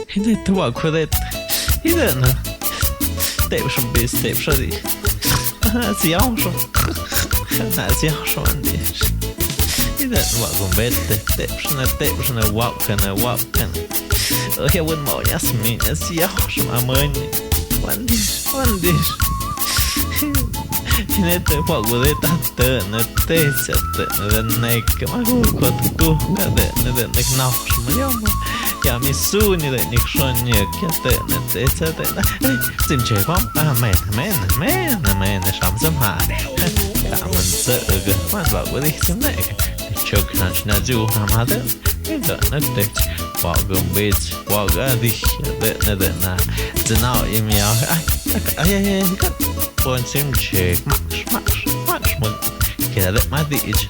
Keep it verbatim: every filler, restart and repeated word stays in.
Hinait wa'wa'dét. Hida'na. Tepxan bis, tepxan di. Na'siaoxan. Na'siaoxan dix. Hida'na wa'wa'bét. Tepxan, tepxan, wa'wa'can, wa'wa'can. Oje, buen ma'o'ñas mi, na'siaoxan, amüin. Wandix, wandix. Hinait wa'wa'dét. Tü'üna tetsha, tü'üna de neke ma gu'cua tü tüjca, tü'üna de neke naoxma yama. Ya misu'unya de nixü̃ niyüc ya tü'üna tetsha, tü'üna. Simchee pam. Amén, amén, amén, amén. Xamsüma'a. Tamüin tsü'üga. Wan wa'wa'dijtsü neke. Tüchücü nanchi natsiu namatü. Tü'üna tetsha. Wa'wa'bits, wa'wa'dix. Tü'üna, tü'üna. Tsünao'oyem ya. Ay, ay, ay, ay. Pon simchee. Ma'x, ma'x, ma'x. Quedaré ma di'ichi.